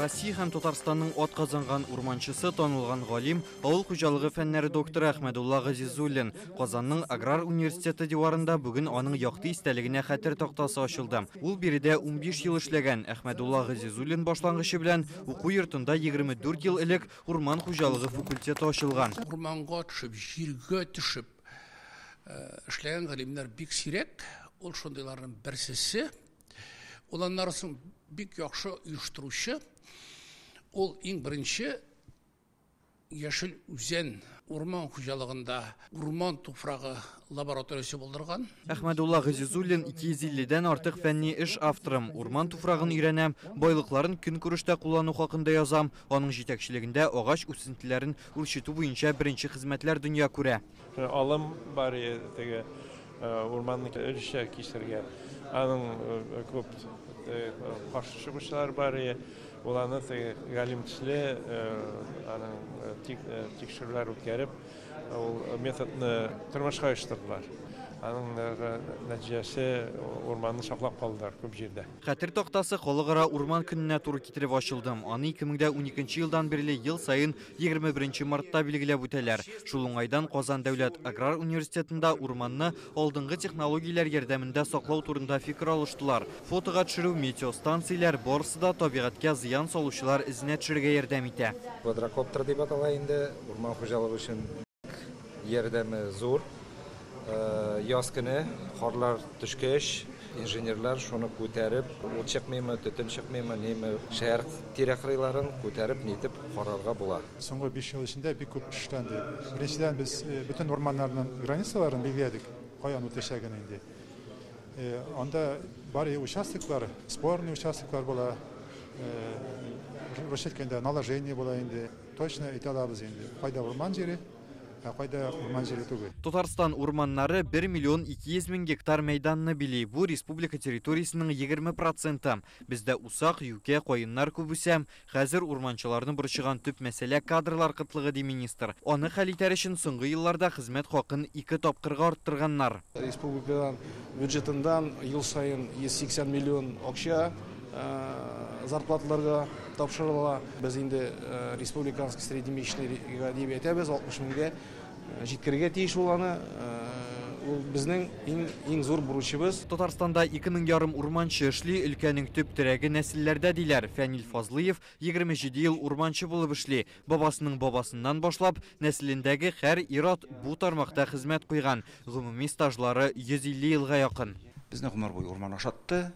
Россия һәм Татарстанның атказанган урманчысы, танылган галим, авыл хуҗалыгы фәннәре докторы Әхмәдулла Газизуллин. Казанның аграр университеты диварында бүген аның якты истәлегенә хәтер тактасы ачылды. Ул биредә 15 ел эшләгән. Әхмәдулла Газизуллин башлангычы белән уку йортында 24 ел элек урман хуҗалыгы факультеты ачылган. Урманга төшеп, җиргә төшеп эшләгән галимнәр бик сирәк. Ул шундыйларның берсесе. Ул аннары соң бик яхшы оештыручы. Ул иң беренче Яшел Үзән урман хуҗалыгында урман туфрагы лабораториясе булдырган. Әхмәдулла Газизуллин 250-дән артык фәнни эш авторы. Урман туфрагын өйрәнә, байлыкларын көнкүрештә куллану хакында яза. Аның җитәкчелегендә агач үсентеләрен үрчетү буенча беренче хезмәтләр дөнья күрә. Алым бар теге урманны өлешчә кисергә. Аның күп каршы чыгучылар бар. Ул аны теге галим төсле аның тикшерүләр үткәреп, ул методны тормышка оештырдылар. Аның нәтиҗәсе урманны саклап калдылар күп җирдә. Хәтер тактасы Халыкара урман көненә туры китереп ачылды. Аны 2012 елдан бирле ел саен 21 мартта билгеләп үтәләр. Шул уңайдан Казан дәүләт аграр университетында урманны алдынгы технологияләр ярдәмендә саклау турында фикер алыштылар. Фотога төшерү, метеостанцияләр барысы да табигатькә зыян салучылар эзенә төшерергә ярдәм итә. Квадрокоптер дип атала инде, урман хуҗалыгы өчен ярдәме зур. Яз көне карлар төшкәч, инженерлар шуны күтәреп, ут чыкмыймы, төтен чыкмыймы, ниме, шәһәр тирә-кырыйларын күтәреп нитеп карарга була. Соңгы 5 ел эчендә бик күп эш эшләнде. Беренчедән, без бөтен урманнарның границаларын билгеләдек, каян үтәчәген инде. Анда бар участоклар, спорный участоклар була, русча әйткәндә наложение була инде. Точно әйтә алабыз инде, кайда урман җире, ә кайда урман җире түгел. Татарстан урманнары 1 миллион 200 мең гектар мәйданны били. Бу республика территориясенең 20%. Бездә усак, юкә, каеннар күп үсә. Хәзер урманчыларны борчыган төп мәсьәлә кадрлар кытлыгы, ди министр. Аны хәл итәр өчен соңгы елларда хезмәт хакын 2 тапкырга арттырганнар. Республикадан бюджетыннан ел саен 180 миллион акча зарплаталарга тапшырыла. Без инде республиканский среднемесячныйга дип әйтәбез, 60 меңгә җиткерергә тиеш ул аны. Ул безнең иң зур бурычыбыз. Татарстанда 2500 урманчы эшли, өлкәнең төп терәге нәселләрдә диләр. Фәнил Фазлыев 27 ел урманчы булып эшли. Бабасының бабасыннан башлап, нәселендәге һәр ир-ат бу тармакта хезмәт куйган. Гомуми стажлары 150 елга якын. Безне гомер буе урман ашатты,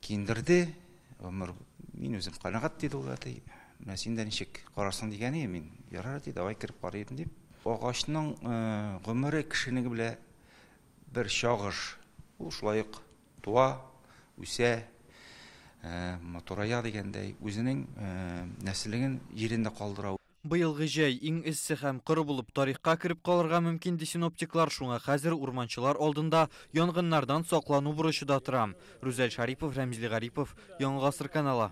киендерде. Гомер мин үзем канәгать диде ул әти. Менә син дә ничек карарсың дигән идем мин. Ярар ди, давай кереп карыйм дип. Агачның гомере кешенең белән бер чагыш. Ул шулай ук туа, үсә, матурая дигәндәй, үзенең нәселен җирендә калдыра. Быелгы җәй иң эссе һәм коры булып тарихка кереп калырга мөмкин, ди синоптиклар. Шуңа хәзер урманчылар алдында янгыннардан саклану бурычы да тора. Рүзәл Шарипов, Рәмзил Гарипов, Яңа Гасыр каналы.